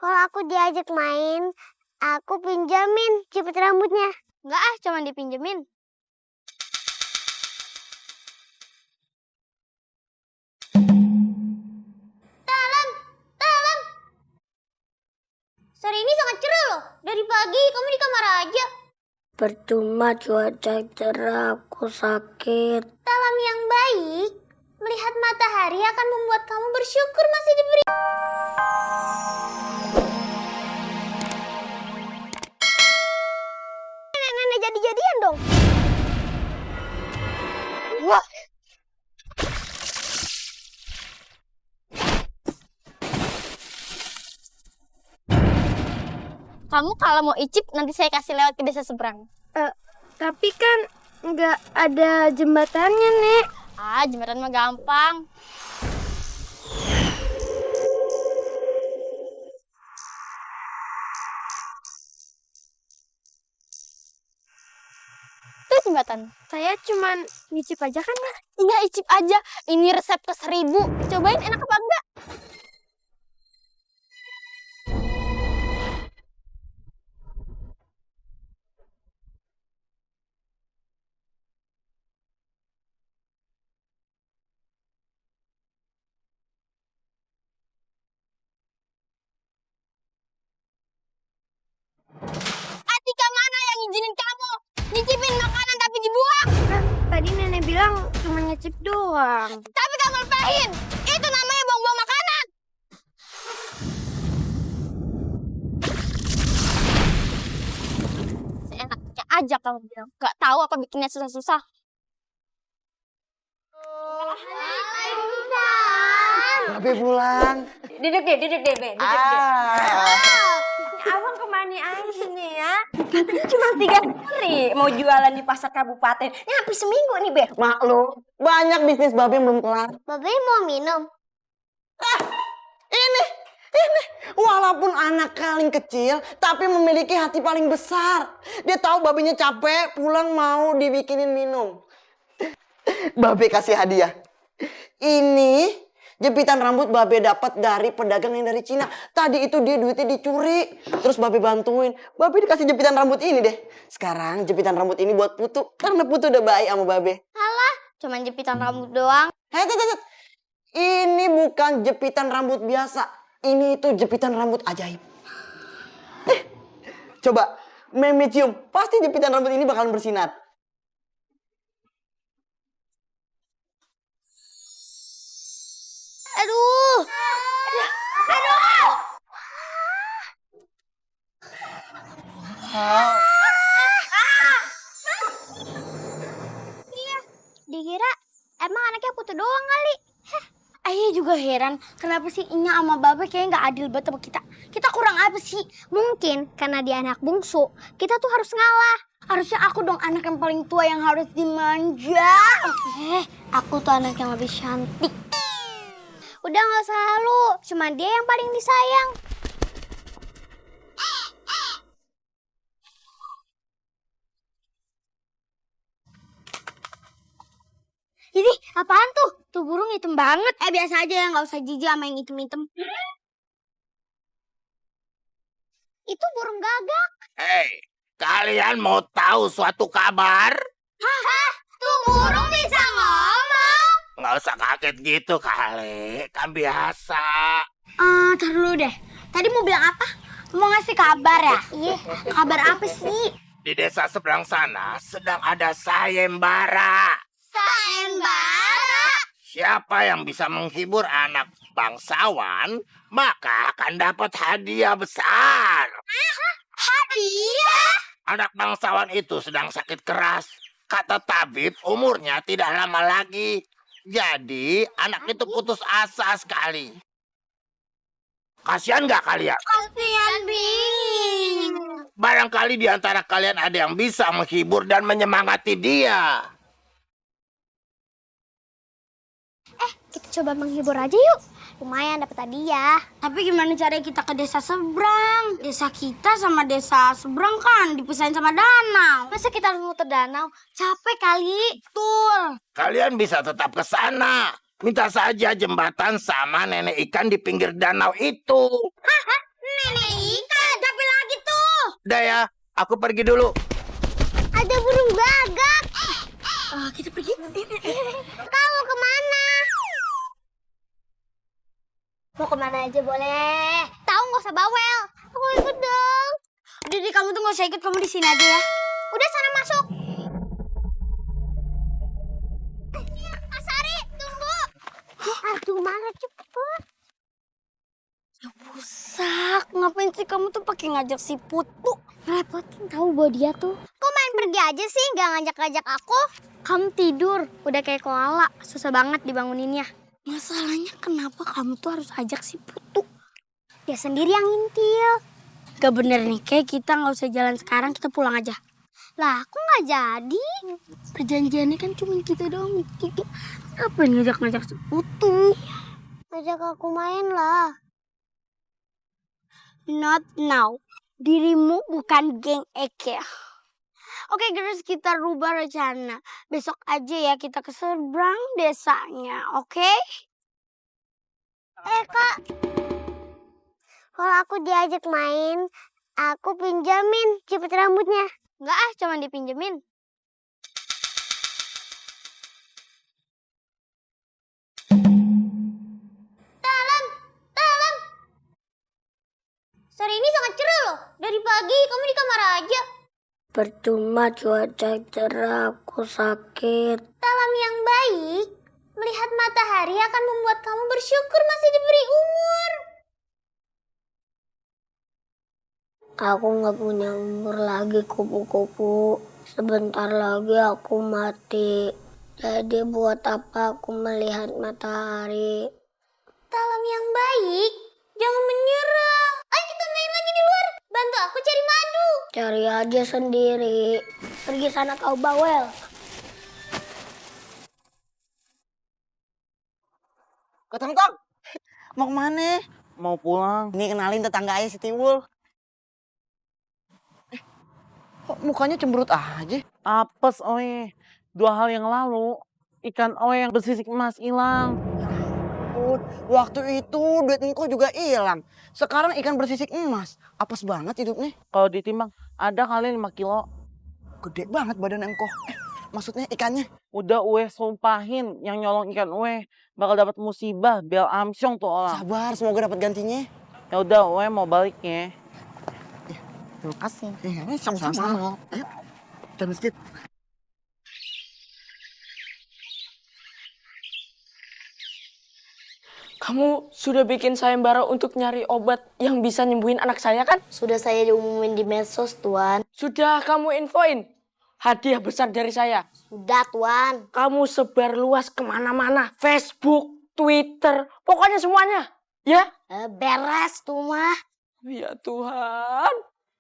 Kalau aku diajak main, aku pinjamin jepit rambutnya. Enggak cuma dipinjemin. Talan! Sore ini sangat cerah loh. Dari pagi kamu di kamar aja. Percuma cuaca cerah, aku sakit. Talam yang baik, melihat matahari akan membuat kamu bersyukur masih diberi. Nenek jadi-jadian dong. Wah. Kamu kalau mau icip nanti saya kasih lewat ke desa seberang. Tapi kan nggak ada jembatannya, Nek. Jembatan mah gampang. Tuh jembatan. Saya cuman ngicip aja kan, Mas? Iya, icip aja. Ini resep ke 1000. Cobain enak apa enggak? Atika mana yang izinin kamu nyicipin makanan tapi dibuang? Kan tadi nenek bilang cuma ngicip doang. Tapi kamu lepahin. Itu namanya buang-buang makanan. Seenaknya aja kamu bilang. Gak tahu apa bikinnya susah-susah. Babe pulang. Duduk deh, Be. Abang kemana aja nih ya? Katanya cuma 3 hari mau jualan di pasar kabupaten. Ini hampir seminggu nih, Be. Maklum, banyak bisnis babe yang belum kelar. Babe mau minum. Ini. Walaupun anak paling kecil, tapi memiliki hati paling besar. Dia tahu babenya capek, pulang mau dibikinin minum. Babe kasih hadiah. Ini jepitan rambut babe dapat dari pedagang yang dari Cina. Tadi itu dia duitnya dicuri. Terus babe bantuin. Babe dikasih jepitan rambut ini deh. Sekarang jepitan rambut ini buat Putu. Karena Putu udah baik sama babe. Alah, cuman jepitan rambut doang. Hei, ini bukan jepitan rambut biasa. Ini itu jepitan rambut ajaib. Coba, Meme cium. Pasti jepitan rambut ini bakalan bersinar. Aduh. Dikira emang anaknya Putu doang kali. Ayah juga heran, kenapa sih Inya sama Babe kayaknya nggak adil banget sama kita. Kita kurang apa sih? Mungkin karena dia anak bungsu, kita tuh harus ngalah. Harusnya aku dong anak yang paling tua yang harus dimanja. Aku tuh anak yang lebih cantik. Udah gak usah halu, cuma dia yang paling disayang. Ini apaan tuh? Tuh burung hitam banget. Biasa aja ya, nggak usah jijik sama yang hitam-hitam. Itu burung gagak. Hei, kalian mau tahu suatu kabar? Tuh burung bisa ngomong. Nggak usah kaget gitu kali, kan biasa. Tar dulu deh. Tadi mau bilang apa? Mau ngasih kabar ya? Iya. Kabar apa sih? Di desa seberang sana sedang ada sayembara. Sayembara. Siapa yang bisa menghibur anak bangsawan, maka akan dapat hadiah besar. Hadiah? Anak bangsawan itu sedang sakit keras. Kata tabib, umurnya tidak lama lagi. Jadi, anak itu putus asa sekali. Kasihan nggak kalian? Kasihan Bing. Barangkali di antara kalian ada yang bisa menghibur dan menyemangati dia. Kita coba menghibur aja yuk. Lumayan dapat hadiah. Tapi gimana caranya kita ke desa seberang? Desa kita sama desa seberang kan dipisahin sama danau. Masa kita harus muter danau? Capek kali. Betul. Kalian bisa tetap ke sana. Minta saja jembatan sama nenek ikan di pinggir danau itu. nenek ikan. Tapi lagi tuh. Udah ya, aku pergi dulu. Ada burung gagak. Kita pergi. Kamu kemana? Mau kemana aja boleh. Tahu nggak usah bawel. Aku ikut dong. Udah deh, kamu tuh gak usah ikut, kamu di sini aja ya. Udah sana masuk. Kak Sari, tunggu. Aduh, mana cepet. Sak, ngapain sih kamu tuh pakai ngajak si Putu? Repotin tahu bawa dia tuh. Kok main pergi aja sih, nggak ngajak-ngajak aku? Kamu tidur, udah kayak koala. Susah banget dibanguninnya. Masalahnya kenapa kamu tuh harus ajak si Putu? Dia sendiri yang ngintil. Gak bener nih, kayak kita gak usah jalan sekarang, kita pulang aja. Lah, aku nggak jadi. Perjanjiannya kan cuma kita doang. Ngapain ngajak-ngajak si Putu? Ajak aku main lah. Not now. Dirimu bukan geng Eke. Oke guys, kita rubah rencana. Besok aja ya kita ke seberang desanya, oke? Kak. Kalau aku diajak main, aku pinjamin jepit rambutnya. Enggak cuma dipinjemin. Talem. Sore ini sangat cerah loh. Dari pagi kamu di kamar aja. Percuma cuaca cerah, aku sakit. Talam yang baik, melihat matahari akan membuat kamu bersyukur masih diberi umur. Aku gak punya umur lagi, kupu-kupu. Sebentar lagi aku mati. Jadi buat apa aku melihat matahari? Talam yang baik, jangan menyerah. Ayo kita main lagi di luar. Bantu aku cari madu. Cari aja sendiri. Pergi sana kau bawel. Ketong-tong. Mau kemana? Mau pulang. Nih kenalin tetangga ayah si Tiwul. Kok mukanya cemberut aja? Apes, Oe. 2 hari yang lalu, ikan Oe yang bersisik emas hilang. Waktu itu duit engkau juga hilang. Sekarang ikan bersisik emas. Apes banget hidupnya. Kalau ditimbang, ada kali 5 kilo. Gede banget badan engkau. Maksudnya ikannya? Udah Oe sumpahin yang nyolong ikan Oe bakal dapat musibah, bel amsyong tuh orang. Sabar, semoga dapat gantinya. Ya udah, Oe mau baliknya. Terima kasih. Sama-sama. Ayo, ke masjid. Kamu sudah bikin sayembara untuk nyari obat yang bisa nyembuhin anak saya kan? Sudah saya diumumin di medsos, Tuan. Sudah kamu infoin hadiah besar dari saya. Sudah, Tuan. Kamu sebar luas kemana-mana. Facebook, Twitter, pokoknya semuanya. Ya? Beres tuh mah. Ya Tuhan,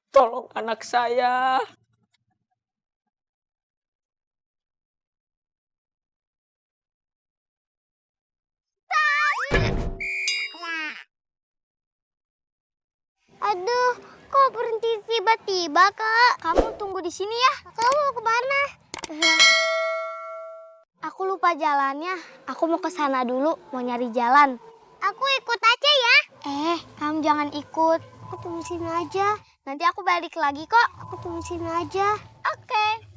tolong anak saya. Aduh, kok berhenti tiba-tiba, Kak? Kamu tunggu di sini ya. Kamu mau kemana? Aku lupa jalannya. Aku mau ke sana dulu, mau nyari jalan. Aku ikut aja ya. Kamu jangan ikut. Aku tunggu sini aja. Nanti aku balik lagi kok. Aku tunggu sini aja. Oke.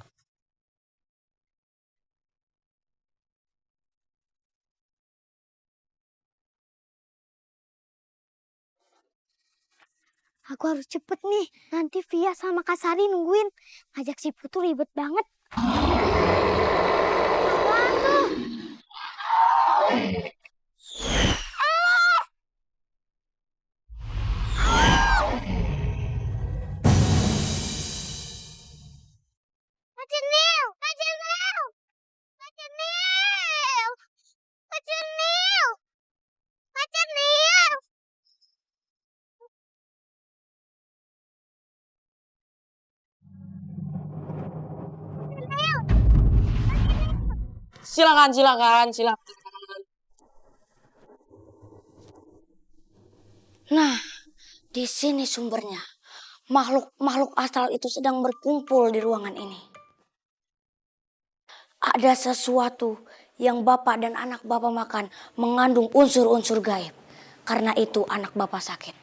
Aku harus cepet nih. Nanti Via sama Kak Sari nungguin. Ngajak si Putu ribet banget. Apaan tuh? Kak Cenil! Kak Cenil! Kak Cenil! Kak Cenil! Kak Cenil! Silakan. Nah, di sini sumbernya. Makhluk-makhluk astral itu sedang berkumpul di ruangan ini. Ada sesuatu yang bapak dan anak bapak makan mengandung unsur-unsur gaib. Karena itu anak bapak sakit.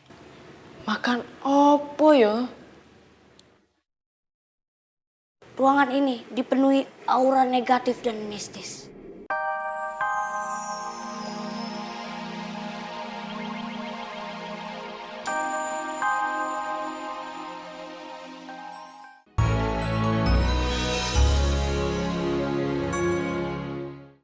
Makan opo ya? Ruangan ini dipenuhi aura negatif dan mistis.